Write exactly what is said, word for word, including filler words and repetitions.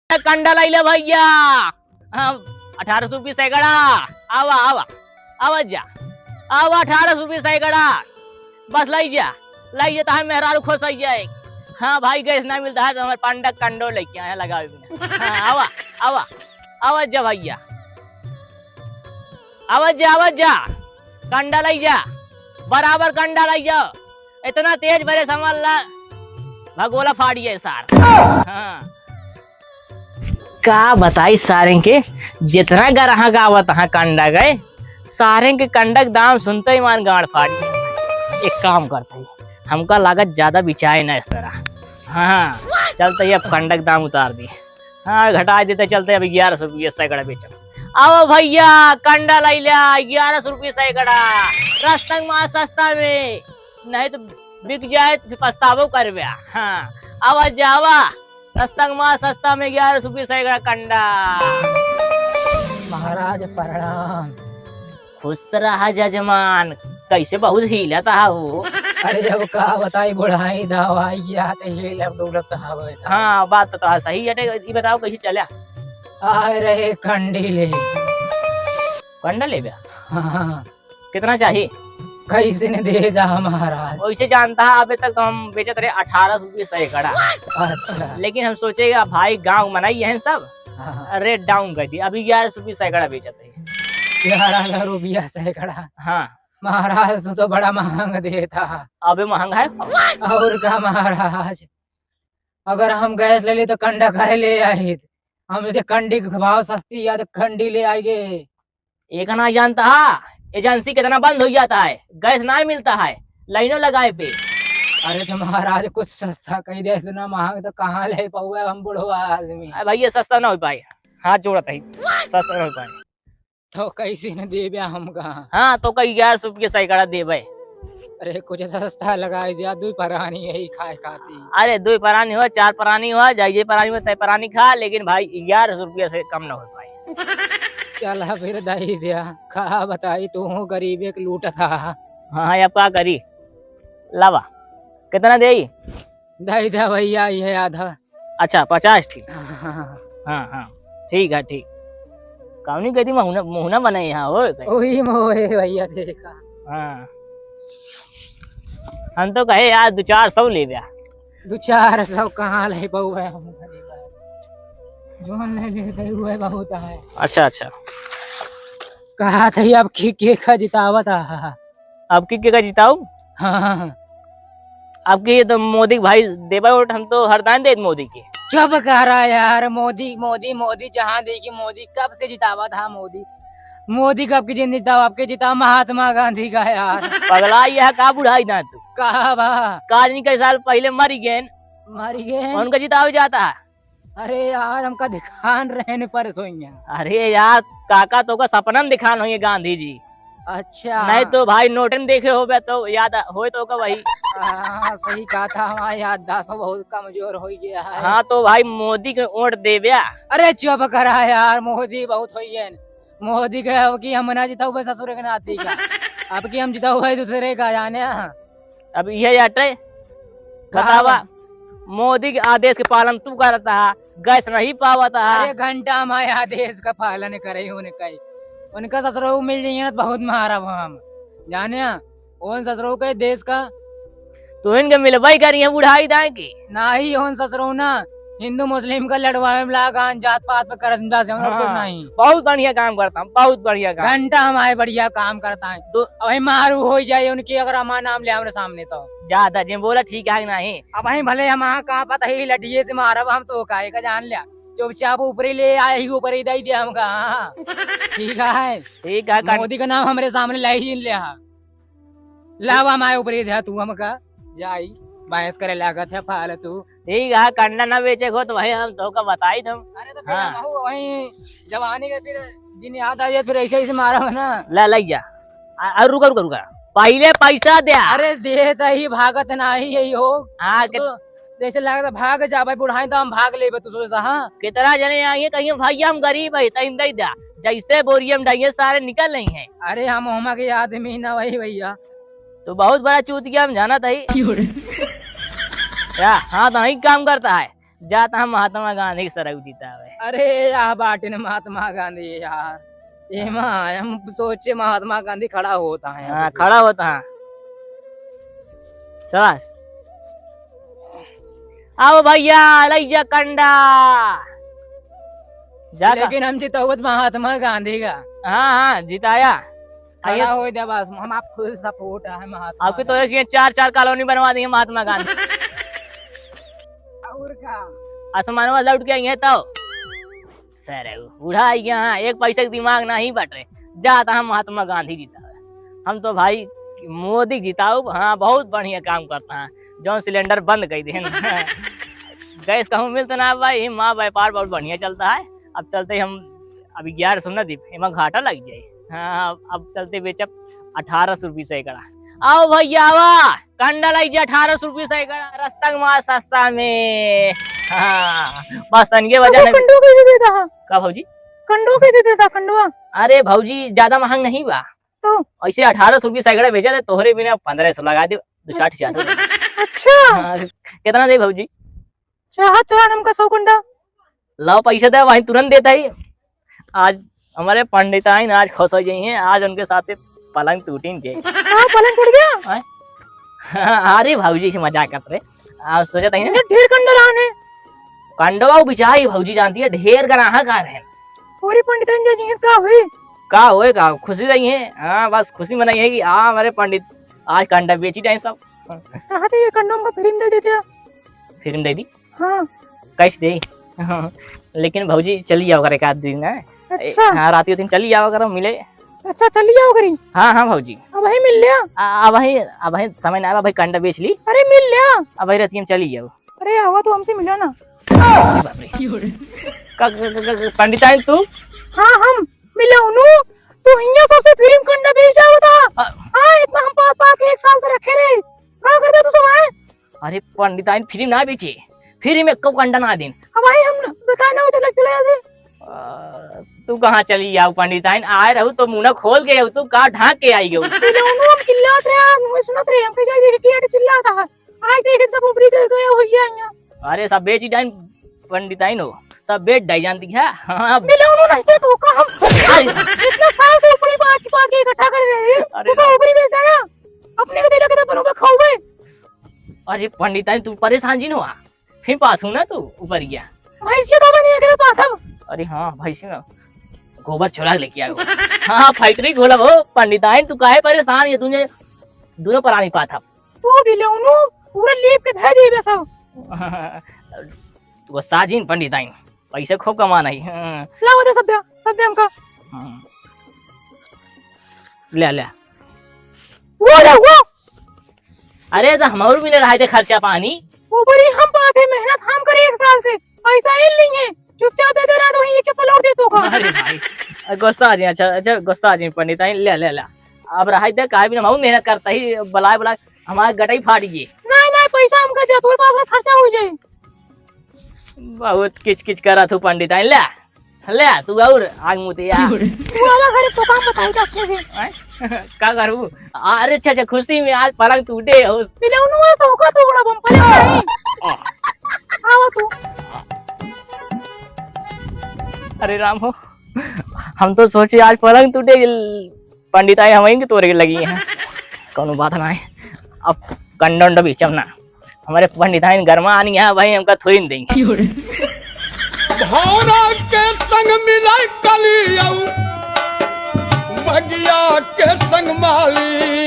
कंडा लइ ले भइया। हाँ, अठारह सौ रुपये सैकड़ा। आवा, आवा, आवा जा, आवा, अठारह सौ रुपये सैकड़ा। बस लइ जा, लइ जा, तोहार मेहरारू खुश होइ जाए। हाँ भाई, गैस ना मिलता है तो हमारे पांडा कंडो लेके आया लगावे बिना। हाँ, आवा, आवा, आवा जा भइया, आवा जा, आवा जा, कंडा लइ जा, बराबर कंडा लइ जा। इतना तेज बरे समझ ला, भगोला फाड़िए सार। हाँ। का बताई सारें के, जितना ग्राहक आवत हाँ कंडा गए, सारें के कंडा के दाम सुनते ही मान गांड फाड़ गए। एक काम करते ही, हमका लागत ज्यादा बिचाए ना इस तरह। हाँ, चलते ही अब कंडा के दाम उतार दी। हाँ, घटा देते, चलते अब ग्यारह सौ रुपये सैकड़ा बेचब। आओ भइया, कंडा लइ ल्या, ग्यारह सौ रुपये सैकड़ा। रस्तंग मा सस्ता में, नहीं तो बिक जाए तो फिर पछतावो करबे। हाँ, आवा जावा, रस्तंग मा सस्ता में ग्यारह सौ रुपये सैकड़ा कंडा। महाराज प्रणाम। खुश रहा जजमान, कैसे बहुत हिलत हा हो? अरे अब का बताई, बुढ़ाई दवाई या तो हिलब डुलब तो हवे। हाँ, बात तो, तो सही है। ये बताओ कैसे चला? आए रहे कंडी ले। कंडा लेबे? हाँ। कितना चाही? कैसे ने दे दा महाराज? वैसे जानता है, अबे तक तो हम बेचत रहे अठारह सौ रुपये सैकड़ा। अच्छा। लेकिन हम सोचे, अब भाई गाँव मनाई है सब, हाँ। Rate down कर दी, अभी ग्यारह सौ रुपये सैकड़ा बेचत है। ग्यारह सौ रुपया सैकड़ा? हाँ। महाराज, तू तो बड़ा महंग देता। अबे महंग है। और का महाराज, अगर हम गैस ले ली तो कंडा काहे ले आई? हम सोचे कंडी के भाव सस्ती या तो कंडी ले आएंगे। एक ना जानता है, एजेंसी कितना बंद हो जाता है, गैस ना मिलता है, लाइनों लगाए पे। अरे तो महाराज, कुछ सस्ता कही दे, इतना महंग तो कहाँ ले पाऊँ हम बुढ़वा आदमी। अरे भैया, सस्ता ना हो पाए, हाथ जोड़त है, सस्ता ना हो पाए। तो कैसे न देबे हमका? हाँ, तो कई ग्यारह सौ रुपये सैकड़ा देबे। अरे कुछ सस्ता लगाई दिया, दुई परानी यही खाए खाती। अरे दुई परानी हो, चार परानी हो, जाई जे परानी हो, तय परानी खा, लेकिन भाई ग्यारह सौ रुपये से कम ना हो पाई। चला फिर दई दिया, का बताई, तू गरीबे के लूटत हा। हाँ, हाँ, अब का करी? लावा, कितना देई? दई दिया भैया, ये आधा। अच्छा, पचास ठी। हाँ, हाँ। हाँ, हाँ, ठीक है, ठीक। कौनी कहती महुना, महुना बने यहाँ, ओए कहे। ओही में होए भैया, देखा। हाँ। हम तो कहे यार, दो चार सौ ले बे। दो चार सौ कहाँ ले पाऊ है हम? जोन ले लेते हुए बहुत है। अच्छा, अच्छा। कहा था अब की के का जितावत है? अब की के का जिताऊ? हाँ, हाँ, हाँ। अब की ये तो मोदी के भाई देबा वोट, हम तो हरदान देत मोदी के। चुप करा यार, मोदी, मोदी, मोदी, जहाँ देखी मोदी, कब से जितावा था मोदी? मोदी कब की जिन जिताओ, आपके जिताओ महात्मा गांधी का यार। पगला, यह का बुढ़ाई ना तू? का बा? का जनी कई साल पहले मरी गए। मरी गए? उनका जिताओ जाता है। अरे यार, हमका दिखान रहे न परसोइया। अरे यार, काका तो का सपना में दिखान होइए गांधी जी। अच्छा। नहीं तो भाई नोटन देखे होबे तो याद होए तो का वही। हाँ, सही कहा था, हमारा याददाश्त बहुत कमजोर हो गया है। हाँ, तो भाई मोदी के वोट देबे। अरे चुप करा यार, मोदी बहुत होइए। मोदी के अब की हम ना जिताऊ भाई ससुर के नाती का। अब की हम जिताऊ भाई दूसरे का जाने। अब इहे अटे। का बतावा, बा? मोदी के आदेश के पालन तू करत हा, गैस नहीं पावत हा। अरे घंटा में आदेश का पालन करे उनका ही। उनका ससुरऊ मिल जाइए ना तो बहुत मारब हम। जाने हा? उन ससुरऊ के देश का। तो इनके मिलबई करी है बुढ़ाई दाए की। नाही, उन ससुरऊ ना, हिंदू मुस्लिम का लड़वावे में लाग आन, जात पात पे करत बस, हम लोग कुछ हाँ, नहीं। बहुत बढ़िया काम करता हम, बहुत बढ़िया काम। घंटा हमारे बढ़िया काम करता है। तो अब भाई मारू हो जाए उनकी, अगर हमारा नाम ले हमारे सामने तो। ज्यादा जे बोला ठीक है कि नहीं? अब भाई भले हम हाँ कहाँ पता ही लठिए से मारब हम तो, काहे का जान लिया। चुपचाप ऊपरी ले आए ही, ऊपरी दे दिया हमका। हाँ। ठीक है। ठीक है, कन- मोदी का नाम हमारे सामने ले ही ले आ। लावा माय ऊपरी दे तू हमका। जाई, बहस करे लागत है फालतू। ठीक है, कंडा ना बेचे को तो भाई हम तोका बताई दम। अरे तो फिर हाँ। हम हो वहीं जवानी के फिर दिन याद आ जाए, फिर ऐसे, ऐसे मारा हो ना। ला, लाई जा। आ, आ, रुका, रुका, रुका। पहले पैसा दे। अरे देत ही भागत नाही यही हो। हाँ, तो जैसे लागत भाग जा भाई, बुढ़ाई तो हम भाग लेबे, तू सोचता, हाँ? कितना जने आइए कहिए भैया हम गरीब है, तइन दे दे। जैसे बोरिया में डाइए सारे निकल रही हैं। अरे हम ओमा के आदमी ना वही भैया। तू बहुत बड़ा चूतिया, हम जानत ही। क्यों रे? या, हाँ, तो यही काम करता है। जात हम महात्मा गांधी के सरऊ जितावे। अरे, यह बाटे न महात्मा गांधी यार। एमा हम सोचे महात्मा गांधी खड़ा होता है। हाँ, खड़ा होता है। शाबाश। आओ भैया, लइजा कंडा। जा का- लेकिन हम जितावत महात्मा गांधी का। हाँ, हाँ, जिताया। खड़ा हो जा बस, हम आप full support है महात्मा आपके तो गांधी। एक ये चार चार कॉलोनी बनवा देंगे महात्मा गांधी। और का? आसमानवा लौट के आइए तो। सर, बूढ़ा आई गया, हाँ, एक पैसे के दिमाग नहीं बट रहे। जाता हम महात्मा गांधी जितावे। हम तो भाई मोदी जिताऊ, हाँ, बहुत बढ़िया काम करता है। जौन सिलेंडर बंद कर दे। गैस कहूँ मिलता ना भाई, माँ व्यापार बहुत बढ़िया चलता है। अब चलते हम, अभी ग्यारह सौ न दी, एमा घाटा लग जाए। हाँ, अब चलते बेचब अठारह सौ रुपये सैकड़ा। आओ भैया, आवा, कंडा लाई जे अठारह सौ रुपये सैकड़ा, रस्ता के माल सस्ता में। हाँ, बस तनिके वजह तो नहीं। कंडो कैसे देता है? का भौजी? कंडो कैसे देता, कंडवा? अरे भौजी, ज्यादा महंग नहीं बा। तो? ऐसे अठारह सौ रुपये सैकड़ा बेचा थे, तोहरे बिना पन्द्रह सौ लगा दे, दो साठ चार। अच्छा। हाँ, कितना दे भौजी? चाहत तो हमका सौ कंडा। लाओ पैसा दे, वहीं तुरंत देता ही। आज हमारे पंडिताइन आज खुश हो गई हैं, आज उनके साथ पलंग टूटी जे। हाँ, पलंग टूट गया? आय? अरे भौजी से मजाक करत रहे। आप सोचत ही ना। ढेर कंडा रहने। कंडवा बिचाई भौजी जानती है, ढेर ग्राहक आ रहे हैं। पूरी पंडिताइन जे जी का हुई? का होए का, खुशी रही है। हाँ, बस खुशी मनाई है कि हाँ, हमारे पंडित आज कंडा बेची जाए सब। कहा थे ये कंडोम का फ्री में दे देते हो? फ्री में दे दी? हाँ। कैसे दे? हाँ, लेकिन भौजी चली जाओ करे एक आध दिन, हैं? अच्छा। हाँ, रात के दिन चली जाओ करो मिले। अच्छा, चली जाओ करी? हाँ, हाँ भौजी। अब वही मिल लिया? आ, अब वही, अब वही समय ना आवा, भाई कंडा बेच ली। अरे मिल लिया। अब वही रात में चली जाओ। अरे आवा तो हमसे मिलो ना। अरे बाप रे। का, का, का, का, पंडिताइन तू? हाँ, हम मिलउनु, तू हियाँ सबसे फ्री में कंडा बेच जावत हा। अ- हाँ, इतना हम पात पात के एक साल से रखे रहे। का करबे तू सब आए? अरे पंडिताइन फ्री ना बेचे, फ्री में कब कंडा ना दिन। अब भाई हम न-, बताए ना हो तो लग चले जाते। अ, तू कहाँ चली जाऊ पंडिताइन, आए रहू तो मुंह ना खोल के आऊ, तू का ढांक के आई गऊ। मिलउनु हम चिल्लात रहे, हम सुनत रहे, हम कह जाए कि चिल्लात हा। आज देखे सब ऊपरी गए, गए हो गया यहाँ। अरे सब बेच ही डाइन पंडिताइन हो, सब बेच डाई जानती है। हाँ। मिलउनु नहीं थे तो का हम अरे। इतना साल से ऊपरी बात की बात इकट्ठा कर रहे हैं। अरे। उसे ऊपरी बेच देगा, अपने को दिला के तो बनोबा खाओबे। अरे पंडिताइन तू परेशान जिन हुआ, फिर पाथू ना तू ऊपर गया। भैंसिया तो बनी अगले पाथब। अरे हाँ भैंसी ना गोबर छोड़ा के लेके आओ। हाँ फैक्ट्री खोलब हो पंडिताइन, तू काहे परेशान है? तुझे दोनों प्राणी पाथब। तू भी ले उनु, पूरा लीप के धर देबे सब। गुस्सा जिन पंडिताइन, पैसे खूब कमाना ही। हाँ। लावा दे सब दे, सब दे हमका। हाँ। ले, ले। वो ले, वो। अरे, तो हमहू भी ले रहा है खर्चा पानी। ऊपरी हम पाथे, मेहनत हम करे एक साल से, पैसा इन लेंगे। चुपचाप दे दे रहा तो वहीं एक चप्पल और दे तोका। अरे भाई, गुस्सा आ जाए, अच्छा, अच्छा, गुस्सा आ जाए पंडिताइन, ले, ले, ले। अब रहाई दे, काहे बिना हमहू मेहनत करता ही, बलाए, बलाए, हमारे गटई फाट गई। नहीं, नहीं, पैसा हमका दे, तोरे पास में खर्चा हो जाए। बहुत किच किच करा तू पंडिताइन, ले, ले, तू और आग मुते या। तू आवा घरे तो काम बताई का अच्छे से। आय? का करू? अरे अच्छा, अच्छा, खुशी में आज पलंग टूटे हो। मिले उन्हों आज तो होगा तो बड़ा बम पलंग नहीं। आ। आवा तू। अरे राम हो, हम तो सोचे आज पलंग टूटे, पंडिताइन हमइन के तोरे के लगी हैं। कौनो बात ना है, अब कंडा उंडा बेचब ना। हमारे पंडिताइन गरमा आनी है भाई, हमका थोड़ी न देंगे। भौरा के संग मिला कली अउ बगिया के संग माली।